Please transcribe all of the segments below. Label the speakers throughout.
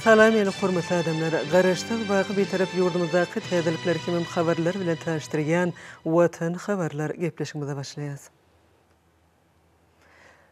Speaker 1: Salam meni hormatly adamlar! Garaşsyz baky Bitarap ýurdumyzdaky täzelikler hemem habarlar bilen tanyşdyrýan Watan habarlar gepleşigimize başlaýas.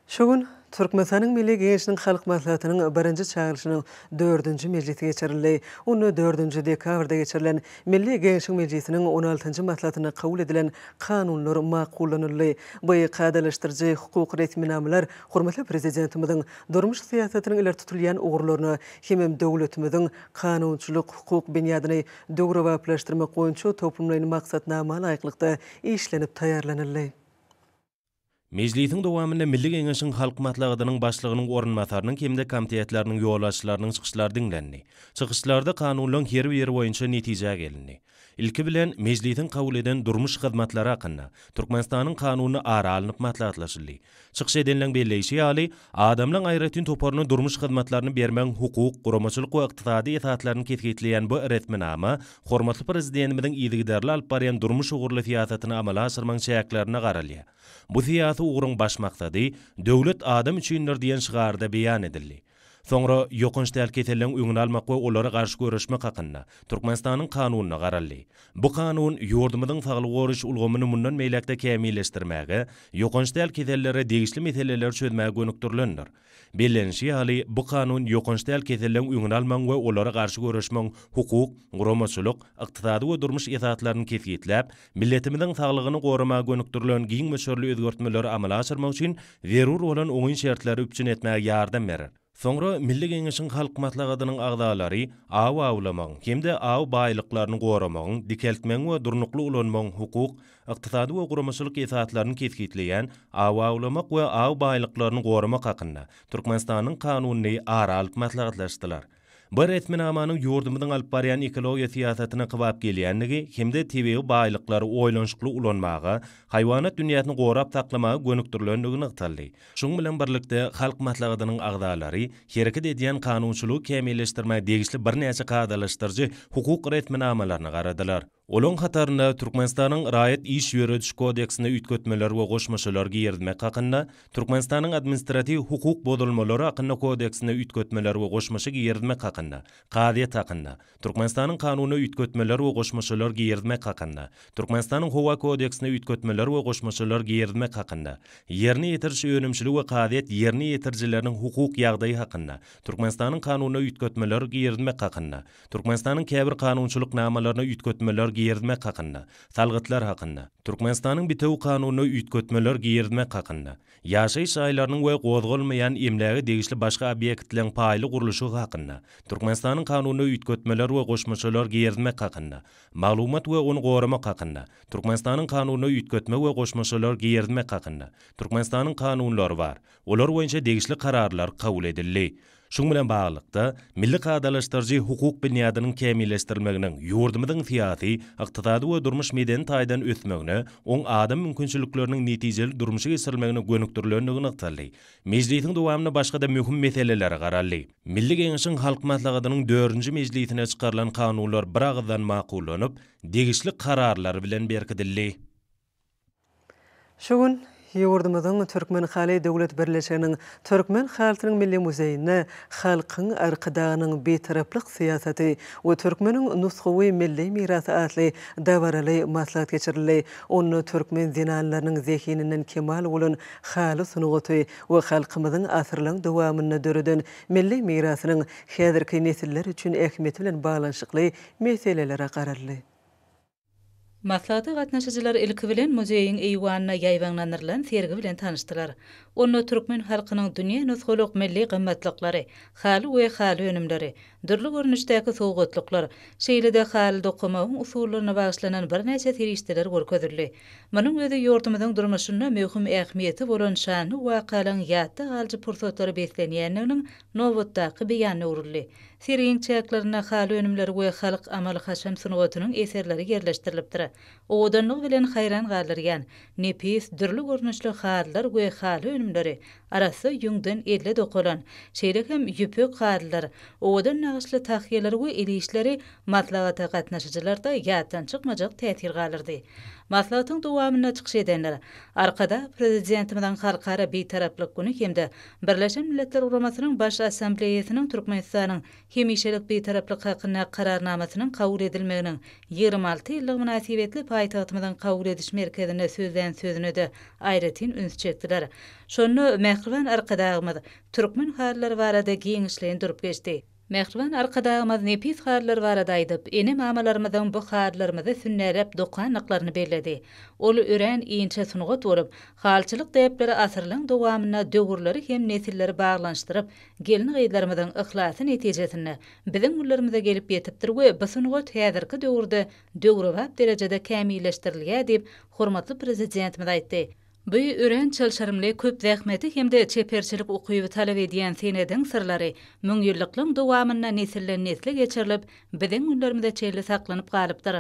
Speaker 1: Şu gün Türkmenistanyň Milli Geňeşiniň Halk Maslahatynyň birinji çagyryşynyň dördünji mejlisi geçirildi. Onda dördünji dekabrda geçirilen Milli Geňeşiň Mejlisiniň on altynjy maslahatynda kabul edilen kanunlar makullanyldy. Bu kadalaşdyryjy hukuk resminamalar hormatly Prezidentimiziň durmuş syýasatynyň ileri tutulýan ugurlaryna hemem döwletimiziň kanunçylyk-hukuk binýadyny döwrebaplaşdyrmak boýunça toplumlaýyn maksatnama laýyklykda işlenip taýýarlanyldy.
Speaker 2: Mejlisiň dowamynda Milli Geňeşiň Halk Maslahatynyň Başlygynyň orunbasarynyň hem-de komitetleriniň ýolbaşçylarynyň çykyşlary diňlendi. Çykyşlarda kanunlaryň her biri boýunça netijä gelindi. Ilki bilen, Mejlisiň kabul eden Durmuş hyzmatlary hakynda Türkmenistanyň Kanuny ara alnyp maslahatlaşyldy. Çykyş edenleň belleýşi ýaly, adamlaň aýratyn toparyna durmuş hyzmatlaryny bermegiň hukuk, guramaçylyk we ykdysady esaslaryny kesgitleýän bu resminama hormatly Prezidentimiziň yzygiderli alyp barýan durmuş ugurly syýasatyny amala aşyrmagyň çäklerinde garalýar. Bu syýasy ugruň baş maksady Döwlet adam üçindir diýen şygarda beýan edildi. Soňra Ýokanç däl keselleň öňüni almak we olara garşy göreşmek hakynda Türkmenistanyň Kanunyna garaldy. Bu Kanun ýurdumyzyň saglygy goraýyş ulgamyny mundan beýläk-de kämilleşdirmäge, ýokanç däl kesellere degişli meseleleri çözmäge gönükdirilendir. Bellenişi ýaly, bu Kanun ýokanç däl keselleň öňüni almagyň we olara garşy göreşmegiň hukuk, guramaçylyk, ykdysady we durmuş esaslaryny kesgitläp, milletimiziň saglygyny goramaga gönükdirilen giň möçberli özgertmeleri amala aşyrmak üçin zerur bolan oňyn şertleri üpjün etmäge ýardam berer. Soňra Milli Geňeşiň Halk Maslahatynyň agzalary aw awlamagyň hem-de aw baýlyklaryny goramagyň, dikeltmegiň we durnukly ulanmagyň hukuk, ykdysady we guramaçylyk esaslaryny kesgitleýän Aw awlamak we aw baýlyklaryny goramak hakynda Türkmenistanyň Kanunyny ara alyp maslahatlaşdylar. Bu resminamanyň ýurdumyzyň alyp barýan ekologiýa syýasatyna kybap gelýändigi hem-de tebigy baýlyklary oýlanyşykly ulanmaga, haýwanat dünýäsini gorap saklamaga gönükdirilendigi nygtaldy. Şunuň bilen birlikde, Halk Maslahatynyň agzalary hereket edýän kanunçylygy kämilleşdirmäge degişli birnäçe kadalaşdyryjy hukuk resminamalaryna garadylar. Olaryň hatarynda Türkmenistanyň Raýat iş ýörediş kodeksine üýtgetmeler we goşmaçalar girizmek hakynda, Türkmenistanyň Administratiw hukuk bozulmalary hakynda kodeksine üýtgetmeler we goşmaça girizmek hakynda, Kazyýet hakynda, Türkmenistanyň Kanunyna üýtgetmeler we goşmaçalar girizmek hakynda, Türkmenistanyň Howa kodeksine üýtgetmeler we goşmaçalar girizmek hakynda, Ýerine ýetiriş önümçiligi we kazyýet ýerine ýetirijileriniň hukuk ýagdaýy hakynda, Türkmenistanyň Kanunyna üýtgetmeler girizmek hakynda, Türkmenistanyň käbir kanunçylyk namalaryna üýtgetmeler girizmek hakynda, Salgytlar hakynda, Türkmenistanyň Bitewi Kanunyna üýtgetmeler girizmek hakynda, Ýaşaýyş jaýlarynyň we gozgalmaýan emläge degişli başga obýektleň paýly gurluşygy hakynda, Türkmenistanyň Kanunyna üýtgetmeler we goşmaçalar girizmek hakynda, Maglumat we ony goramak hakynda, Türkmenistanyň Kanunyna üýtgetme we goşmaçalar girizmek hakynda, Türkmenistanyň Kanunlary bar. Olar boýunça degişli kararlar kabul edildi. Şunuň bilen baglylykda, milli kadalaşdyryjy hukuk binýadynyň kämilleşdirilmeginiň ýurdumyzyň syýasy, ykdysady we durmuş-medeni taýdan ösmegine, oň adam mümkinçilikleriniň netijeli durmuşa geçirilmegine gönükdirilendigi nygtaldy. Mejlisiň dowamynda başga-da möhüm meselelere garaldy. Milli Geňeşiň Halk Maslahatynyň dördünji mejlisine çykarylan kanunlar biragyzdan makullanyp, degişli kararlar bilen berkidildi.
Speaker 1: Şu gün ýurdumyzyň Türkmenhaly döwlet birleşiginiň Türkmen halysynyň milli muzeýinde Halkyň Arkadagynyň Bitaraplyk syýasaty we türkmeniň nusgawy milli mirasy atly dabaraly maslahat geçirildi. Onda türkmen zenanlarynyň zehininden kemal bolan haly sungaty we halkymyzyň asyrlaryň dowamynda döreden milli mirasynyň häzirki nesiller üçin ähmiýeti bilen baglanyşykly meselelere garaldy.
Speaker 3: Maslahata gatnaşyjylar ilki bilen muzeýiň eýwanynda ýaýbaňlandyrylan sergi bilen tanyşdylar. Onda türkmen halkynyň dünýä nusgalyk milli gymmatlyklary, haly we haly önümleri, dürli görnüşdäki sowgatlyklar, şeýle-de haly dokamagyň usullaryna bagyşlanan birnäçe serişdeler görkezildi. Munuň özi ýurdumyzyň durmuşynda möhüm ähmiýeti bolan şanly wakalaryň ýatda galyjy pursatlara beslenýändiginiň nobatdaky beýanyna öwrüldi. Sergiň çäklerinde haly önümleri we halk amaly-haşam sungatynyň eserleri ýerleşdirilipdir. Owadanlygy bilen haýran galdyrýan, nepis, dürli görnüşli halylar we haly önümleri arassa ýüňden elde dokalan, şeýle hem ýüpek halylar, owadan nagyşly. nagyşly tahýalary we el işleri maslahata gatnaşyjylarda ýatdan çykmajak täsir galdyrdy. Maslahatyň dowamynda çykyş edenler Arkadag Prezidentimiziň Halkara Bitaraplyk güni hem-de Birleşen Milletler Guramasynyň Baş Assambleýasynyň Türkmenistanyň Hemişelik Bitaraplyk hakyndaky Kararnamasynyň kabul edilmeginiň 26 ýyllygy mynasybetli paýtagtymyzyň kabul ediş merkezinde sözlän sözüne-de aýratyn üns çekdiler. Şonda mähriban Arkadagymyz türkmen halylary barada giňişleýin durup geçdi. Mähriban Arkadagymyz nepis halylar barada aýdyp, ene-mamalarymyzyň bu halylarymyzy sünnäläp dokandyklaryny belledi. Ol örän inçe sungat bolup, halyçylyk däpleri asyrlaň dowamynda döwürleri hem nesilleri baglanyşdyryp, gelin-gyzlarymyzyň yhlasy netijesinde biziň günlerimize gelip ýetipdir we bu sungat häzirki döwürde döwrebap derejede kämilleşdirilýär diýip, hormatly Prezidentimiz aýtdy. Bu örän çylşyrymly, köp zähmeti hem-de çeperçilik ukyby talap edýän senediň syrlary müňýyllyklaryň dowamynda nesilden-nesle geçirilip, biziň günlerimize çenli saklanyp galypdyr.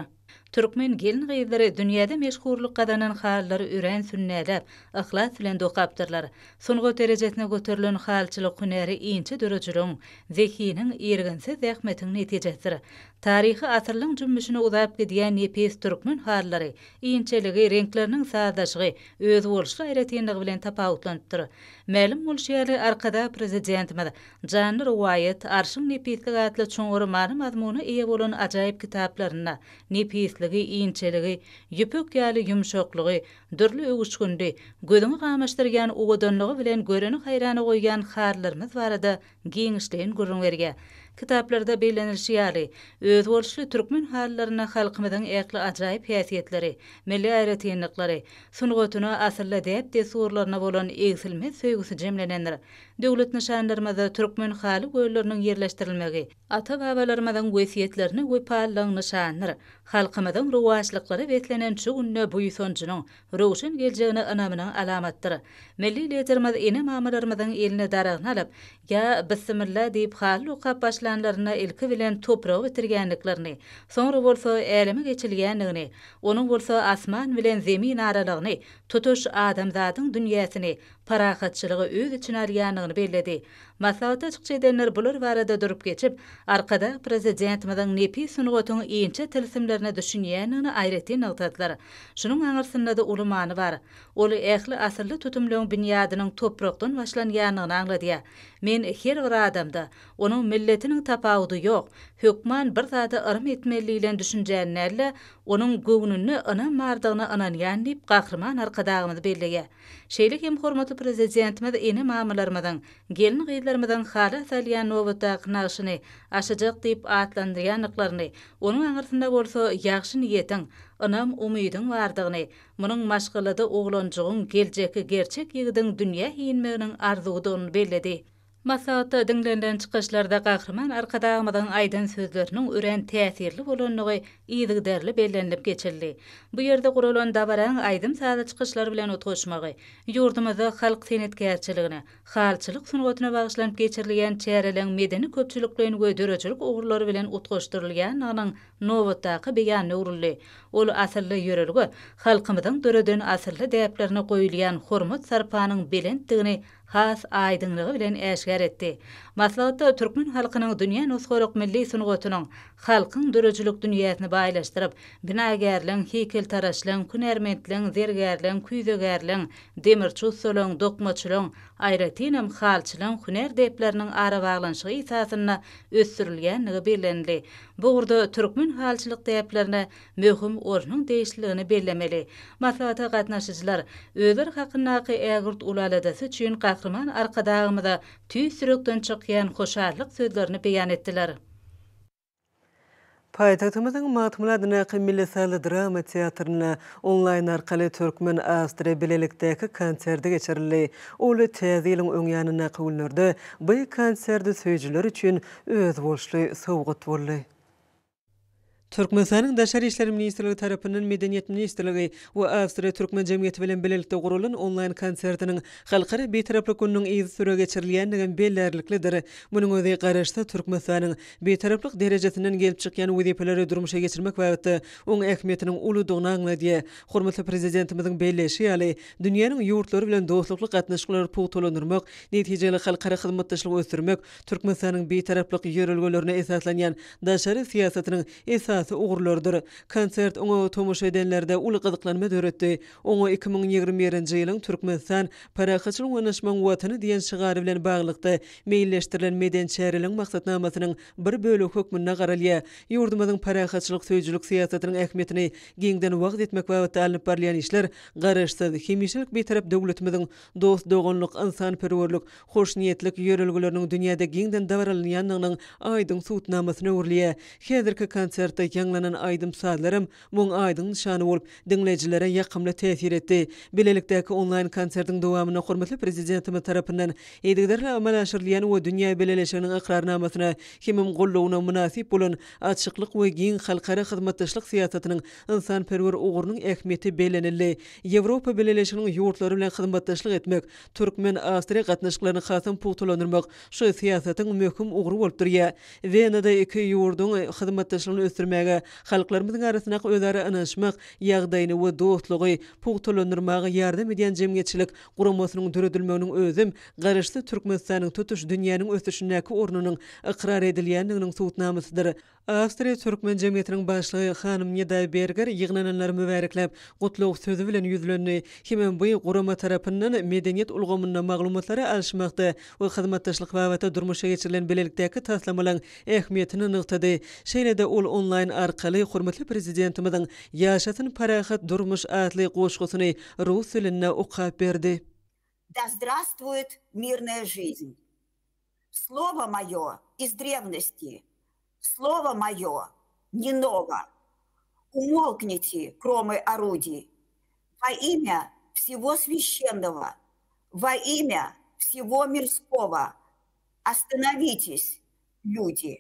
Speaker 3: Türkmen gelin-gyzlary dünýäde meşhurlyk gazanan halylary örän sünnäläp, yhlas bilen dokapdyrlar. Sungat derejesine göterilen halyçylyk hünäri inçe döredijiligiň, zehiniň, irginsiz zähmetiň netijesidir. Taryhy asyrlaň jümmüşine uzap gidýän nepis türkmen halylary inçeligi, reňkleriniň sazlaşygy, özboluşly aýratynlygy bilen tapawutlanypdyr. Mälim bolşy ýaly, Arkadag Prezidentimiz Janly rowaýat, Arşyň nepisligi atly çuňňur many-mazmuna eýe bolan ajaýyp kitaplarynda nepisligi, inçeligi, ýüpek ýaly ýumşaklygy, dürli öwüşginli, gözüňi gamaşdyrýan owadanlygy bilen göreni haýrana goýýan halylarymyz barada giňişleýin gürrüň berýär. Kitaplarda bellenilişi ýaly, özboluşly türkmen halylarynda halkymyzyň ähli ajaýyp häsiýetleri, milli aýratynlyklary, sungatyna, asylly däp-dessurlaryna bolan egsilmez söýgüsi jemlenendir. Döwlet nyşanlarymyzda türkmen haly gölleriniň ýerleşdirilmegi, ata-babalarymyzyň wesýetlerine wepalylygyň nyşanydyr, halkymyzyň rowaçlyklara beslenen şu günde buýsanjynyň, röwşen geljegine ynamynyň alamatydyr. Milli Liderimiz ene-mamalarymyzyň eline daragyny alyp, Ýa, Bissimilla diýip haly okap başlanlarynda ilki bilen topragy bitirýändiklerini, soňra bolsa äleme geçilýändigini, onuň bolsa asman bilen zemin aralygyny, tutuş adamzadyň dünýäsini, parahatçylygy öz içine alýandygyny belledi. Maslahatda çykyş edenler bular barada durup geçip, Arkadag Prezidentimiziň nepis sungatyň inçe tilsimlerine düşünýändigini aýratyn nygtadylar. Şunuň aňyrsynda-da uly many bar. Ol ähli asylly tutumlaryň binýadynyň toprakdan başlanýandygyny aňladýar. Men her bir adamda, onuň milletiniň tapawudy ýok, hökman bir zada yrym etmeli diýlen düşünjäni däl-de, onuň göwnünde ynam bardygyna ynanýan diýip, Gahryman Arkadagymyz belleýär. Şeýle hem hormatly Prezidentimiz ene-mamalarymyzyň, gelin-gyzlarymyzyň hala salýan nobatdaky nagşyny Aşyjak diýip atlandyrýandyklaryny, onuň aňyrsynda bolsa ýagşy niýetiň, ynam-umydyň bardygyny, munuň maşgalada oglanjygyň, geljekki gerçek ýigidiň dünýä inmeginiň arzuwydygyny belledi. Maslahatda diňlenilen çykyşlarda Gahryman Arkadagymyzyň aýdan sözleriniň örän täsirli bolandygy yzygiderli bellenilip geçildi. Bu ýerde guralan dabaraň aýdym-sazly çykyşlar bilen utgaşmagy, ýurdumyzda halk senetkärçiligine, halyçylyk sungatyna bagyşlanyp geçirilýän çäreleň medeni-köpçülikleýin we döredijilik ugurlary bilen utgaşdyrylýandygynyň nobatdaky beýanyna öwrüldi. Ol asylly ýörelge halkymyzyň döreden asylly däplerine goýulýan hormat-sarpanyň belentdigini has aýdyňlygy bilen äşgär etdi. Maslahatda türkmen halkynyň dünýä nusgalyk milli sungatynyň halkyň döredijilik dünýäsini baýlaşdyryp, binagärligiň, heýkeltaraşlygyň, hünärmentligiň, zergärligiň, küýzegärligiň, demirçi ussalaryň, dokmaçylygyň, aýratynam, halyçylygyň hünär däpleriniň arabaglanyşygy esasynda ösdürilýändigi bellenildi. Bu ugurda türkmen halyçylyk däplerine möhüm ornuň degişliligini bellemeli. Maslahata gatnaşyjylar özleri hakyndaky ägirt uly aladasy üçin Gahryman Arkadagymyza tüýs ýürekden çykýan hoşallyk sözlerini beýan etdiler.
Speaker 1: Paýtagtymyzyň Magtymguly adyndaky Milli sazly drama teatrynda onlaýn arkaly türkmen-awstriýa bilelikdäki konserti geçirildi. Ol Täze ýylyň öň ýanyndaky günlerde bu konserti söýüjiler üçin özboluşly sowgat boldy. Türkmenistanyň Daşary işler ministrligi tarapyndan Medeniýet ministrligi we Awstriýa türkmen jemgyýeti bilen bilelikde guralan onlaýn konsertiniň Halkara Bitaraplyk gününiň yzysüre geçirilýändigem bellärliklidir. Munuň özi Garaşsyz Türkmenistanyň Bitaraplyk derejesinden gelip çykýan wezipeleri durmuşa geçirmek babatda oň ähmiýetiniň uludygyny aňladýar. Hormatly Prezidentimiziň belleýşi ýaly, dünýäniň ýurtlary bilen dostlukly gatnaşyklary pugtalandyrmak, netijeli halkara hyzmatdaşlygy ösdürmek Türkmenistanyň Bitaraplyk ýörelgelerine esaslanýan daşary syýasatynyň esasy ugurlarydyr. Konsert oňa tomaşa edenlerde uly gyzyklanma döretdi. Oňa 2021-nji ýylyň Türkmenistan, parahatçylygyň we ynanyşmagyň Watany diýen şygary bilen baglylykda meýilleşdirilen medeni çäreleriň maksatnamasynyň bir bölegi hökmünde garalýar. Ýurdumyzyň parahatçylyk söýüjilik syýasatynyň ähmiýetini giňden wagyz etmek babatda alnyp barylýan işler Garaşsyz, hemişelik Bitarap döwletimiziň dost-doganlyk, ynsanperwerlik, hoşniýetlik ýörelgeleriniň dünýäde giňden dabaralanýandygynyň aýdyň subutnamasyna öwrülýär. Häzirki konsertde ýaňlanan aýdym-sazlaram muň aýdyň nyşany bolup, diňleýjilere ýakymly täsir etdi. Bilelikdäki onlaýn konsertiň dowamynda hormatly Prezidentimiz tarapyndan yzygiderli amala aşyrylýan we dünýä bileleşiginiň ykrarnamasyna hemem goldawyna mynasyp bolan açyklyk we giň halkara hyzmatdaşlyk syýasatynyň ynsanperwer ugrunyň ähmiýeti bellenildi. Ýewropa Bileleşiginiň ýurtlary bilen hyzmatdaşlyk etmek, türkmen-awstriýa gatnaşyklaryny hasam pugtalandyrmak şu syýasatyň möhüm ugry bolup durýar. Wenada iki ýurduň hyzmatdaşlygyny ösdürmäge, halklarymyzyň arasyndaky özara ynanyşmak ýagdaýyny we dostlugy pugtalandyrmaga ýardam edýän jemgyýetçilik guramasynyň döredilmeginiň özem Garaşsyz Türkmenistanyň tutuş dünýäniň ösüşindäki ornunyň ykrar edilýändiginiň subutnamasydyr. Awstriýa türkmen jemgyýetiniň başlygy hanym Nida Berger ýygnananlary mübärekläp, gutlag sözi bilen ýüzlendi. Hemem bu gurama tarapyndan medeniýet ulgamynda maglumatlary alyşmakda we hyzmatdaşlyk babatda durmuşa geçirilen bilelikdäki taslamalaryň ähmiýetini nygtady. Şeýle-de ol onlaýn arkaly hormatly Prezidentimiziň Ýaşasyn parahat durmuş atly goşgusyny rus dilinde okap berdi.
Speaker 4: Da zdrastwuet mirnaya жизнь! Slowo moýo iz drewnosti, Slowo moýo ne nowo. Umolknite, kromy orudiý, Во imýa wsego swýaşennogo, Во imýa wsego mirskogo, Ostanowites, lýudi!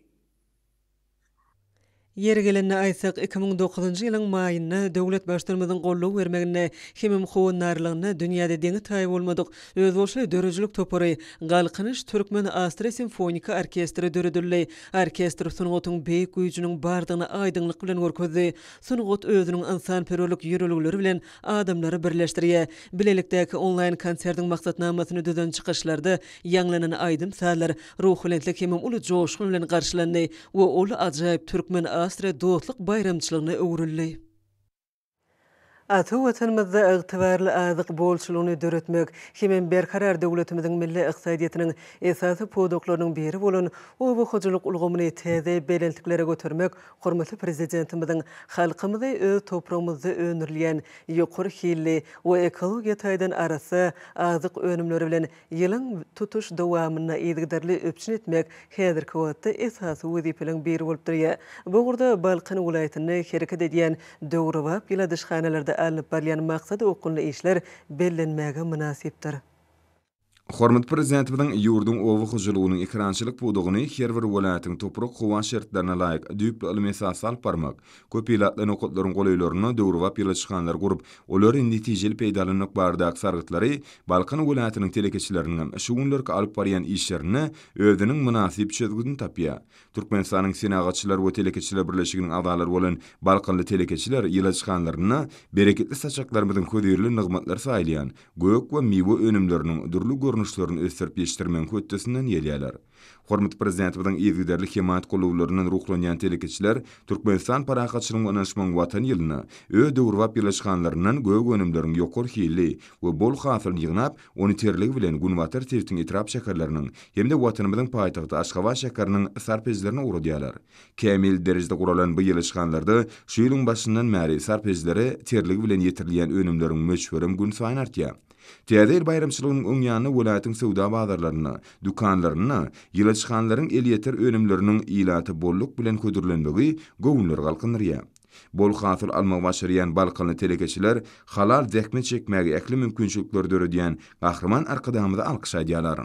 Speaker 1: Ýeri gelende aýtsak, 2009-njy ýylyň maýynda döwlet Baştutanymyzyň goldaw bermeginde hemem howandarlygynda dünýäde deňi-taýy bolmadyk özboluşly döredijilik topary, Galkynyş türkmen-awstriýa simfoniki orkestri döredildi. Orkestr sungatyň beýik güýjüniň bardygyny aýdyňlyk bilen görkezdi. Sungat özüniň ynsanperwerlik ýörelgeleri bilen adamlary birleşdirýär. Bilelikdäki onlaýn konsertiň maksatnamasyny düzen çykyşlarda ýaňlanan aýdym-sazlar ruhubelentlik hemem uly joşgun bilen garşylandy we ol ajaýyp türkmen-awstriýa dostluk baýramçylygyna öwrüldi. Ata Watanymyzda ygtybarly azyk bolçulygyny döretmek hemem Berkarar döwletimiziň milli ykdysadyýetiniň esasy pudaklarynyň biri bolan oba hojalyk ulgamyny täze belentliklere götermek hormatly Prezidentimiziň halkymyzy öz topragymyzda öndürilýän ýokary hilli we ekologiýa taýdan arassa azyk önümleri bilen Ýylyň tutuş dowamynda yzygiderli üpjün etmek häzirki wagtda esasy wezipeleriň biri bolup durýar. Bu ugurda Balkan welaýatynda hereket edýän döwrebap ýyladyşhanalarda alnyp barylýan maksada okgunly işler bellenmäge mynasypdyr.
Speaker 5: Hormatly Prezidentimiziň ýurduň oba hojalygynyň ekerançylyk pudagyny her bir welaýatyň toprak-howa şertlerine laýyk düýpli ylmy esasda alyp barmak, Köp ilatly nokatlaryň golaýlarynda döwrebap ýyladyşhanalar gurup, olary netijeli peýdalanmak baradaky sargytlary Balkan welaýatynyň telekeçileriniňem şu günlerki alyp barýan işlerinde özüniň mynasyp çözgüdini tapýar. Türkmenistanyň Senagatçylar we telekeçiler birleşiginiň agzalary bolan balkanly telekeçiler ýyladyşhanalarynda bereketli saçaklarymyzyň hözirli nygmatlary saýylýan gök we miwe önümleriniň dürli görnüşlerini ösdürip ýetişdirmegiň hötdesinden gelýärler. Hormatly Prezidentimiziň yzygiderli hemaýat golawlaryndan ruhlanýan telekeçiler Türkmenistan parahatçylygyň we ynanyşmagyň Watany ýylynda öz döwrebap ýyladyşhanalaryndan gök önümleriň ýokary hilli we bol hasylyny ýygnap, ony terligi bilen günbatar sebitiň etrap-şäherleriniň hem-de Watanymyzyň paýtagty Aşgabat şäheriniň sarp edijilerine ugradýarlar. Kämil derejede guralan bu ýyladyşhanalarda şu ýylyň başyndan bäri sarp edijilere terligi bilen ýetirilýän önümleriň möçberem günsaýyn artýar. Täze ýyl baýramçylygynyň öň ýany welaýatyň söwda bazarlarynda, dükanlarynda ýyladyşhanalaryň elýeter önümleriniň ilata bolluk bilen hödürlenmegi göwünleri galkyndyrýar. Bol hasyl almagy başarýan balkanly telekeçiler halal zähmet çekmäge ähli mümkinçilikleri döredýän Gahryman Arkadagymyza alkyş aýdýarlar.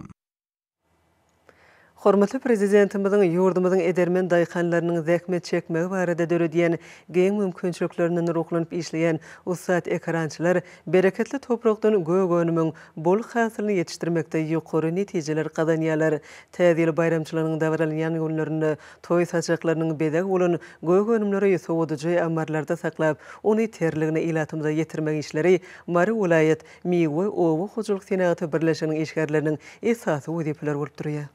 Speaker 1: Hormatly Prezidentimiziň ýurdumyzyň edermen daýhanlarynyň zähmet çekmegi barada döredýän giň mümkinçiliklerinden ruhlanyp işleýän ussat ekerançylar bereketli toprakdan gök önümiň bol hasylyny ýetişdirmekde ýokary netijeler gazanýarlar. Täze ýyl baýramçylygynyň dabaralanýan günlerinde toý saçaklarynyň bezegi bolan gök önümleri sowadyjy ammarlarda saklap, ony terligine ilatymyza ýetirmek işleri Mary welaýat Miwe oba hojalyk senagaty birleşiginiň işgärleriniň esasy wezipeleri bolup durýar.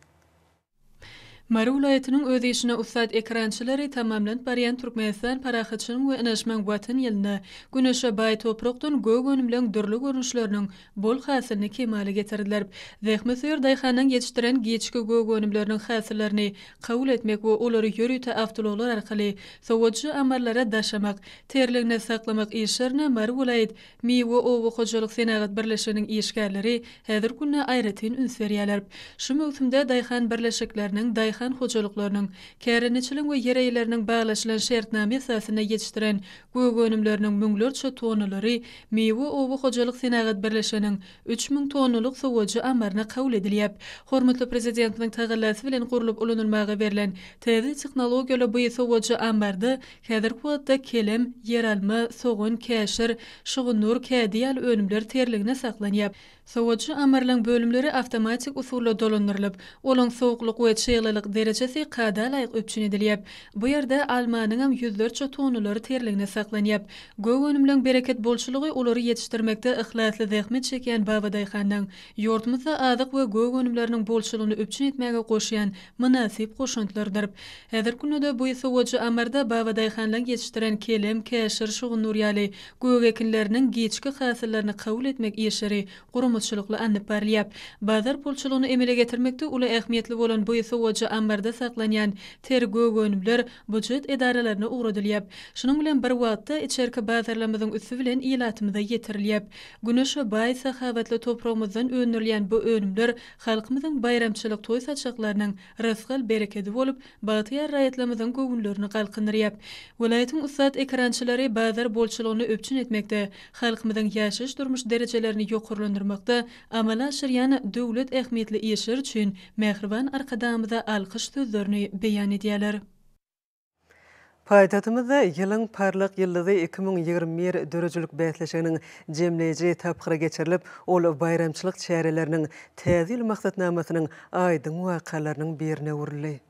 Speaker 6: Mary welaýatynyň öz işine ussat ekerançylary tamamlanyp barýan Türkmenistan parahatçylygyň we ynaşmagyň Watan ýylynda güneşe baý toprakdan gök önümleň dürli görnüşleriniň bol hasylyny kemala getirdiler. Zähmetsöýer daýhanyň ýetişdiren giçki gök önümleriniň hasyllaryny kabul etmek we olary ýörite awtoulaglar arkaly sowadyjy ammarlara daşamak, terligine saklamak işlerine Mary welaýat Miwe oba hojalyk senagat birleşiginiň işgärleri häzirki günde aýratyn üns berýärler. Şu möwsümde daýhan birleşikleriniň, daýhan hojalyklarynyň, kärendeçiligiň we ýer eýeleriniň baglaşylan şertnama esasynda ýetişdiren gök önümleriniň müňlerçe tonnalary Miwe oba hojalyk senagat birleşiginiň 3000 tonnalyk sowadyjy ammaryna kabul edilýär. Hormatly Prezidentimiziň tagallasy bilen gurlup ulanylmaga berlen täze tehnologiýaly bu sowadyjy ammarda Häzirki wagtda kelem, ýeralma, sogan, käşir, şugundyr, kädi ýaly önümler terligine saklanýar. Sowadyjy ammarlaryň bölümleri awtomatik usulda dolandyrylyp, olaň sowuklyk we çyglylyk derejesi kada laýyk üpjün edilýär. Bu ýerde almanyňam ýüzlerçe tonnalary terligine saklanýar. Gök önümleň bereket bolçulygy olary ýetişdirmekde yhlasly zähmet çekýän babadaýhanlaň ýurdumyzda azyk we gök önümleriniň bolçulygyny üpjün etmäge goşýan mynasyp goşantlarydyr. Häzirki günde-de bu sowadyjy ammarda babadaýhanlaryň ýetişdiren kelem, käşir, şugundyr ýaly gök ekinleriniň giçki hasyllaryny kabul etmek işleri guramaçylykly alnyp barylýar. Bazar pulçulygyny emele getirmekde uly ähmiýetli bolan bu sowadyjy ammarda saklanýan ter gök önümler býujet edaralaryna ugradylýar. Şunuň bilen bir wagtda, içerki bazarlarymyzyň üsti bilen ilatymyza ýetirilýär. Güneşe baý, sahawatly topragymyzdan öndürilýän bu önümler halkymyzyň baýramçylyk toý saçaklarynyň rysgal-berekedi bolup, bagtyýar raýatlarymyzyň göwünlerini galkyndyrýar. Welaýatyň ussat ekerançylary bazar bolçulygyny üpjün etmekde, halkymyzyň ýaşaýyş-durmuş derejelerini ýokarlandyrmakda amala aşyrýan döwlet ähmiýetli işler üçin mähriban Arkadagymyza alkyş sözlerini beýan edýärler.
Speaker 1: Paýtagtymyzda Ýylyň parlak ýyldyzy 2021 döredijilik bäsleşiginiň jemleýji tapgyry geçirilip, ol baýramçylyk çäreleriniň Täze ýyl maksatnamasynyň aýdyň wakalarynyň birine öwrüldi.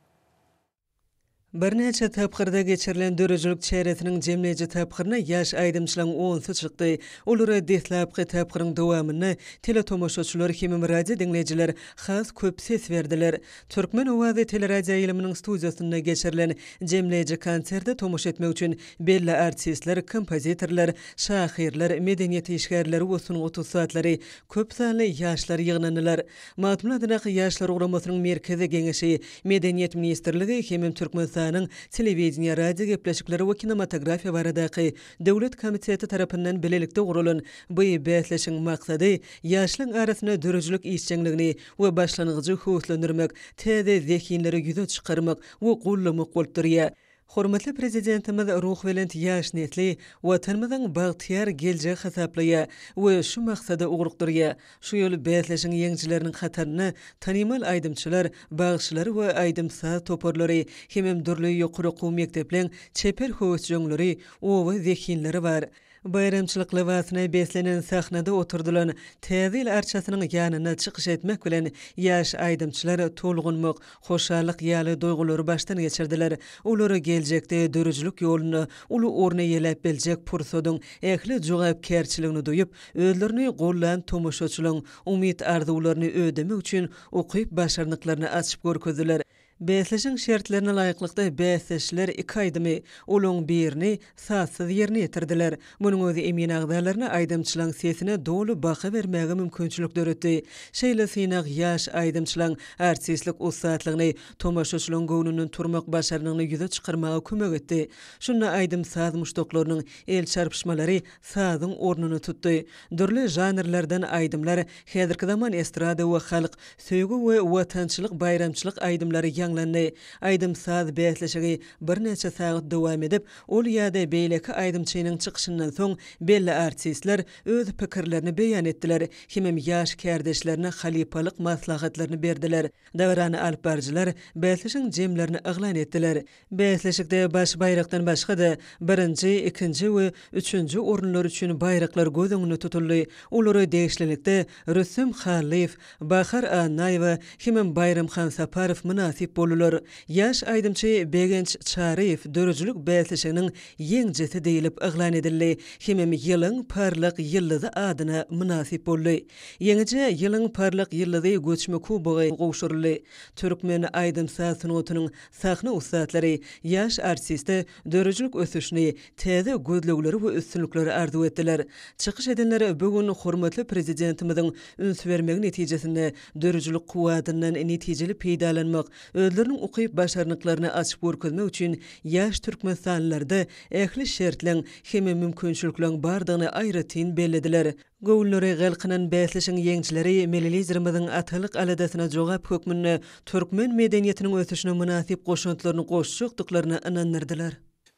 Speaker 1: Birnäçe tapgyrda geçirilen döredijilik çäresiniň jemleýji tapgyryna ýaş aýdymçylaryň onsy çykdy. Olara deslapky tapgyryň dowamynda teletomaşaçylar hemem radio diňleýjiler has köp ses berdiler. Türkmen owazy teleradioýaýlymynyň studiýasynda geçirilen jemleýji konserte tomaşa etmek üçin belli artistler, kompozitorlar, şahyrlar, medeniýet işgärleri we sungat ussatlary, köp sanly ýaşlar ýygnandylar. Magtymguly adyndaky Ýaşlar guramasynyň Merkezi Geňeşi, Medeniýet ministrligi hemem Türkmenistanyň Telewideniýe, radiogepleşikler we kinematografiýa baradaky döwlet komiteti tarapyndan bilelikde guralan bu bäsleşigiň maksady ýaşlaryň arasynda döredijilik işjeňligini we başlangyjy höweslendirmek, täze zehinleri ýüze çykarmak we goldamak bolup durýar. Hormatly Prezidentimiz ruhubelent ýaş nesli Watanymyzyň bagtyýar geljegi hasaplaýar we şu maksada ugrukdyrýar. Şu ýyl bäsleşigiň ýeňijileriniň hatarynda tanymal aýdymçylar, bagşylar we aýdym-saz toparlary hemem dürli ýokary okuw mekdepleň çeper höwesjeňleri, oba zehinleri bar. Baýramçylyk lybasyna beslenen sahnada oturdylan Täze ýyl arçasynyň ýanynda çykyş etmek bilen, ýaş aýdymçylar tolgunmak, hoşallyk ýaly duýgulary başdan geçirdiler. Olar geljekde döredijilik ýolunda uly orun eýeläp biljek pursadyň ähli jogapkärçiligini duýup, özlerini gollan tomaşaçylaryň umyt-arzuwlaryny ödemek üçin ukyp-başarnyklaryny açyp görkezdiler. Bäsleşigiň şertlerine laýyklykda bäsdeşler iki aýdymy, olaň birini sazsyz ýerine ýetirdiler. Munuň özi emin agzalaryna aýdymçylaň sesine doly baha bermäge mümkinçilik döretdi. Şeýle synag ýaş aýdymçylaň artistlik ussatlygyny, tomaşaçylaň göwnünden turmak başarnygyny ýüze çykarmaga kömek etdi. Şunda aýdym-saz muşdaklarynyň el çarpyşmalary sazyň ornuny tutdy. Dürli žanrlardan aýdymlar, häzirki zaman estrada we halk, söýgi we watançylyk baýramçylyk aýdymlary ýaňlandy. ýaňlandy. Aýdym-saz bäsleşigi birnäçe sagat dowam edip, ol ýa-da beýleki aýdymçynyň çykyşyndan soň belli artistler öz pikirlerini beýan etdiler hemem ýaş kärdeşlerine halypalyk maslahatlaryny berdiler. Dabarany alyp baryjylar bäsleşigiň jemlerini yglan etdiler. Bäsleşikde baş baýrakdan başga-da, birinji, ikinji we üçünji orunlar üçin baýraklar göz öňünde tutuldy. Olara degişlilikde Rüstem Hallyýew, Bahar Annaýewa hemem Baýramhan Saparow mynasyp boldular. Ýaş aýdymçy Begenç Çaryýew döredijilik bäsleşiginiň ýeňijisi diýlip yglan edildi hemem Ýylyň parlak ýyldyzy adyna mynasyp boldy. Ýeňijä Ýylyň parlak ýyldyzy göçme kubogy gowşuryldy. Türkmen aýdym-saz sungatynyň Sahna ussatlary ýaş artiste döredijilik ösüşini, täze gözlegleri we üstünlikleri arzuw etdiler. Çykyş edenler bu gün hormatly Prezidentimiziň üns bermegi netijesinde döredijilik kuwwatyndan netijeli peýdalanmak, özleriniň ukyp-başarnyklaryny açyp görkezmek üçin ýaş türkmenistanlylarda ähli şertleň hem mümkinçilikleriň bardygyny aýratyn bellediler. Göwünleri galkynan bäsleşigiň ýeňijileri Milli Liderimiziň atalyk aladasyna jogap hökmünde türkmen medeniýetiniň ösüşine mynasyp goşantlaryny goşjakdyklaryna ynandyrdylar.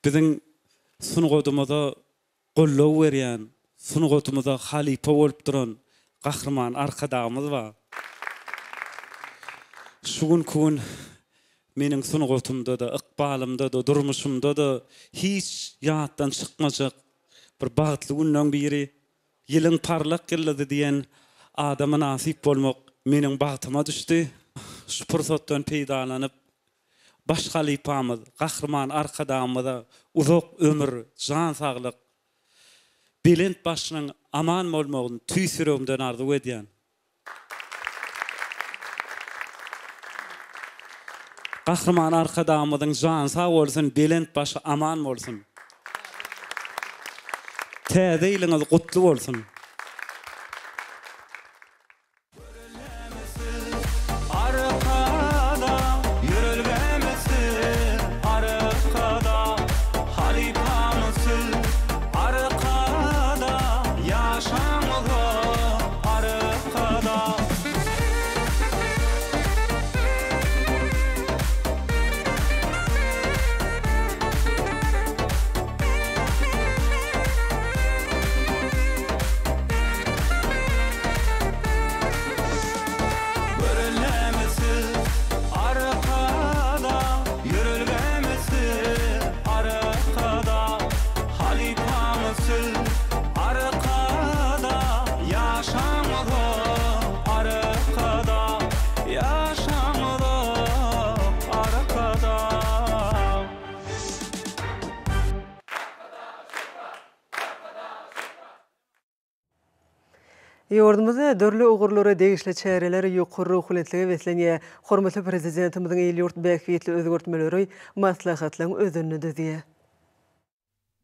Speaker 7: Biziň sungatymyza goldaw berýän, sungatymyza halypa bolup duran Gahryman Arkadagymyz bar. Şu günki gün meniň sungatymda-da, ykbalymda-da, durmuşymda-da hiç ýatdan çykmajak bir bagtly günleň biri. Ýylyň parlak ýyldyzy diýen ada mynasyp bolmak meniň bagtyma düşdi. Şu pursatdan peýdalanyp, baş halypamyz Gahryman Arkadagymyza uzak ömür, jan saglyk, belent başynyň aman bolmagyny tüýs ýüregimden arzuw edýän. Gahryman Arkadagymyzyň jany sag bolsun, belent başy aman bolsun! Täze ýylyňyz gutly bolsun!
Speaker 1: Ýurdumyzda dürli ugurlara degişli çäreler ýokary ruhubelentlige beslenýär. Hormatly Prezidentimiziň il-ýurt bähbitli özgertmeleri maslahatlaryň özenini düzýär.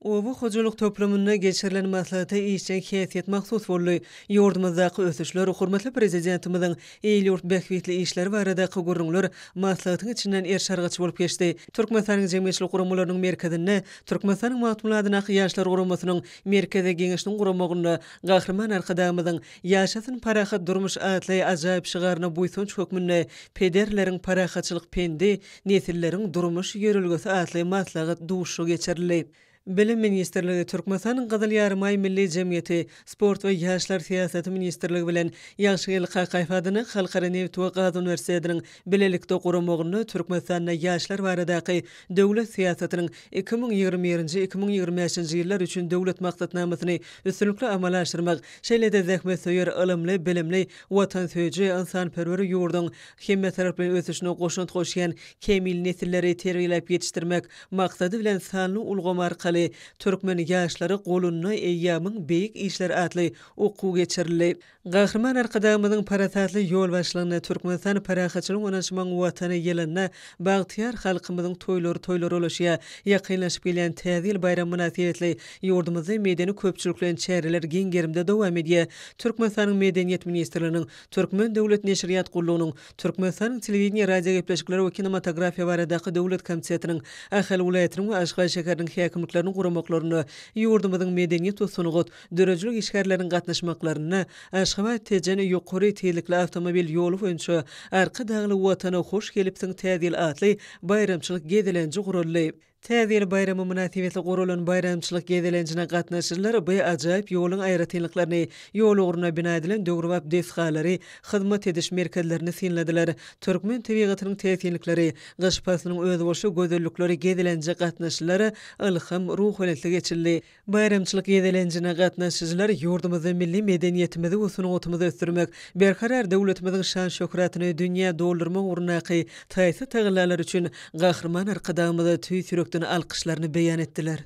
Speaker 1: Oba hojalyk toplumynda geçirilen maslahata işjeň häsiýet mahsus boldy. Ýurdumyzdaky ösüşler, hormatly Prezidentimiziň il-ýurt bähbitli işleri baradaky gürrüňler maslahatyň içinden eriş-argaç bolup geçdi. Türkmenistanyň Jemgyýetçilik guramalarynyň merkezinde Türkmenistanyň Magtymguly adyndaky Ýaşlar guramasynyň Merkezi Geňeşiniň guramagynda Gahryman Arkadagymyzyň Ýaşasyn parahat durmuş atly ajaýyp şygaryna buýsanç hökmünde Pederleriň parahatçylyk pendi, nesilleriň durmuş ýörelgesi atly maslahat duşuşygy geçirildi. Bilim ministrligi, Türkmenistanyň Gyzyl Ýarymaý Milli jemgyýeti, Sport we ýaşlar syýasaty ministrligi bilen Ýagşygeldi Kakaýew adyndaky Halkara nebit we gaz uniwersitetiniň bilelikde guramagynda Türkmenistanda ýaşlar baradaky döwlet syýasatynyň 2021-nji, 2025-nji ýyllar üçin döwlet maksatnamasyny üstünlikli amala aşyrmak, şeýle-de zähmetsöýer, ylymly, bilimli, watansöýüji, ynsanperwer ýurduň hemmetaraplaýyn ösüşine goşant goşýan kämil nesilleri terbiýeläp ýetişdirmek maksady bilen sanly ulgam arkaly Türkmen ýaşlary golunda eýýamyň beýik işleri atly okuw geçirildi. Gahryman Arkadagymyzyň parasatly ýolbaşçylygynda Türkmenistan parahatçylygyň ynanyşmagyň Watany ýylynda bagtyýar halkymyzyň toýlary toýlara ulaşýar. Ýakynlaşyp gelýän Täze ýyl baýramy mynasybetli ýurdumyzda medeni-köpçülikleýin çäreler giň gerimde dowam edýär. Türkmenistanyň Medeniýet ministrliginiň Türkmen döwlet neşirýat gullugynyň, Türkmenistanyň Telewideniýe, radiogepleşikler we kinematografiýa baradaky döwlet komitetiniň, Ahal welaýatynyň we Aşgabat şäheriniň häkimlikleriniň. komitetleriniň guramaklarynda ýurdumyzyň medeniýet we sungat, döredijilik işgärleriniň gatnaşmaklarynda Aşgabat-Tejen ýokary tizlikli awtomobil ýoly boýunça Arkadagly Watana hoş gelipsiň Täze ýyl atly baýramçylyk gezelenji guraldy. Täze ýyl baýramy mynasybetli guralan baýramçylyk gezelenjine gatnaşyjylar bu ajaýyp ýoluň aýratynlyklaryny, ýol ugrunda bina edilen döwrebap desgalary, hyzmat ediş merkezlerini synladylar. Türkmen tebigatynyň täsinlikleri, gyş paslynyň özboluşly gözellikleri gezelenje gatnaşyjylara ylham, ruhubelentlik eçildi. Baýramçylyk gezelenjine gatnaşyjylar ýurdumyzda milli medeniýetimizi we sungatymyzy ösdürmek, Berkarar döwletimiziň şan-şöhratyny dünýä doldurmak ugrundaky taýsyz tagallalary üçin Gahryman Arkadagymyza tüýs ýürekden alkyşlaryny beýan etdiler.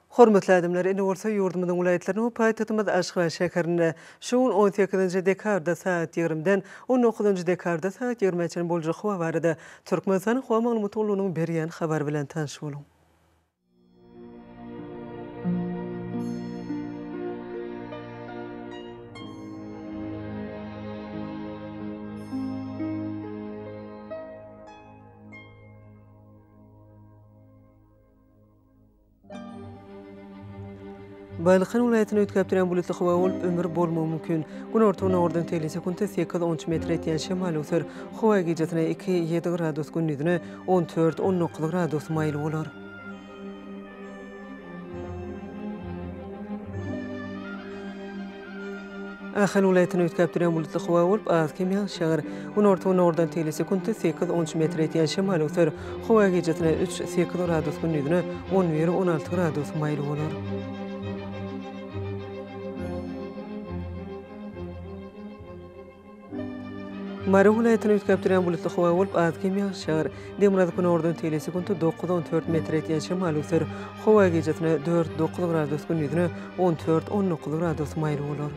Speaker 1: Hormatly adamlar, indi bolsa ýurdumyzyň welaýatlarynda we paýtagtymyz Aşgabat şäherinde şu gün on sekizinji dekabrda sagat ýigrimiden on dokuzynjy dekabrda sagat ýigrimä çenli boljak howa barada Türkmenistanyň Howa maglumat gullugynyň berýän habary bilen tanyş boluň. Balkan welaýatynda üýtgäp durýan bulutly howa bolup, ümür bolmagy mümkin. Günorta-günordan tegelek sekuntda sekiz-on üç metr etýän şemal öwser. Howa gijesine iki, ýedi gradus, gündizine on dört, on dokuz gradus maýyl bolar. Ahal welaýatynda üýtgäp durýan bulutly howa bolup, az-kem ýagyş ýagar. Günorta-günordan tegelek sekuntda sekiz-on üç metr ýetýän şemal öwser. Howa gijesine üç, sekiz gradus, gündizine on bir, on alty gradus maýyl bolar. Mary welaýatynda üýtgäp durýan bulutly howa bolup, az-kem ýagyş ýagar. Demirgazyk-günordan tegelek sekuntda dokuz-on dört metr ýetýän şemal öwser. Howa gijesine dört, dokuz gradus, gündizine on dört, on dokuz gradus maýyl bolar.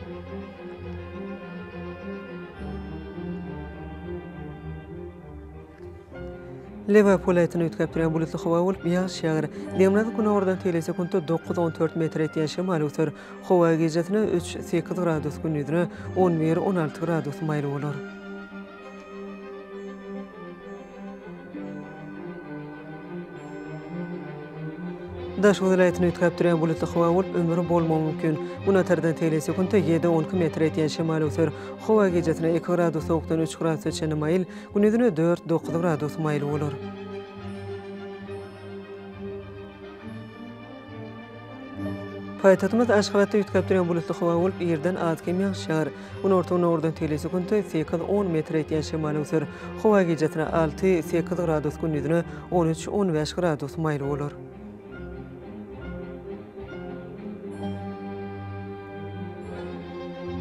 Speaker 1: Lebap welaýatynda üýtgäp durýan bulutly howa bolup, ýagyş ýagar. Demirgazyk-günordan tegelek sekuntda dokuz-on dört metr ýetýän şemal öwser. Howa gijesine üç, sekiz gradus, gündizine on bir, on alty gradus maýyl bolar. Daşoguz welaýatynda üýtgäp durýan bulutly howa bolup, ümür bolmagy mümkin. Günortadan tegelek sekuntda ýedi-on iki metr ýetýän şemal öwser. Howa gijesine iki gradus sowukdan üç gradusa çenli maýyl, gündizine dört, dokuz gradus maýyl bolar. Paýtagtymyz Aşgabatda üýtgäp durýan bulutly howa bolup, irden az-kem ýagyş ýagar. Günorta-günordan tegelek sekuntda sekiz-on metr ýetýän şemal öwser. Howa gijesine alty, sekiz gradus, gündizine on üç, on bäş gradus maýyl bolar.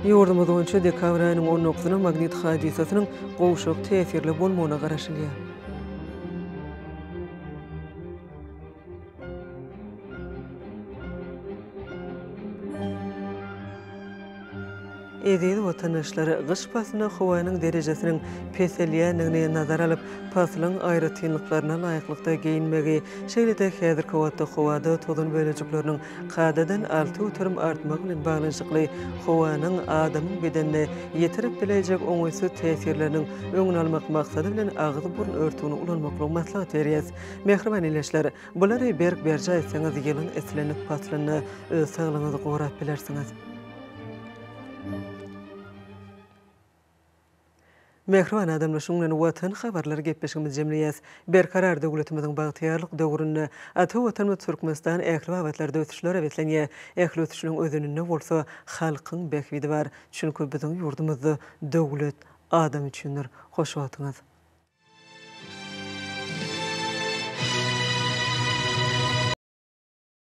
Speaker 1: Ýurdumyz boýunça dekabr aýynyň on dokuzyna magnit hadysasynyň gowşak täsirli bolmagyna garaşylýar. Eziz watandaşlar, gyş paslynda howanyň derejesiniň peselýändigini nazara alyp, paslyň aýratynlyklaryna laýyklykda geýinmegi, şeýle-de häzirki wagtda howada tozan bölejikleriniň kadadan 6% artmagy bilen baglanyşykly howanyň adamyň bedenine ýetirip biläýjek oňaýsyz täsirleriniň öňüni almak maksady bilen agyz-burun örtügini ulanmaklygy maslahat berýäs. Mähriban ildeşler, bulary berk berjaý etseňiz, ýylyň islendik paslynda öz saglygyňyzy gorap bilersiňiz. Mähriban adamlar, şunuň bilen Watan habarlary gepleşigimizi jemleýäs. Berkarar döwletimiziň bagtyýarlyk döwründe ata Watanymyz Türkmenistan ähli babatlarda ösüşlere beslenýär. Ähli ösüşleriň özeninde bolsa halkyň bähbidi bar. Çünki biziň ýurdumyzda döwlet adam üçindir. Hoş wagtyňyz!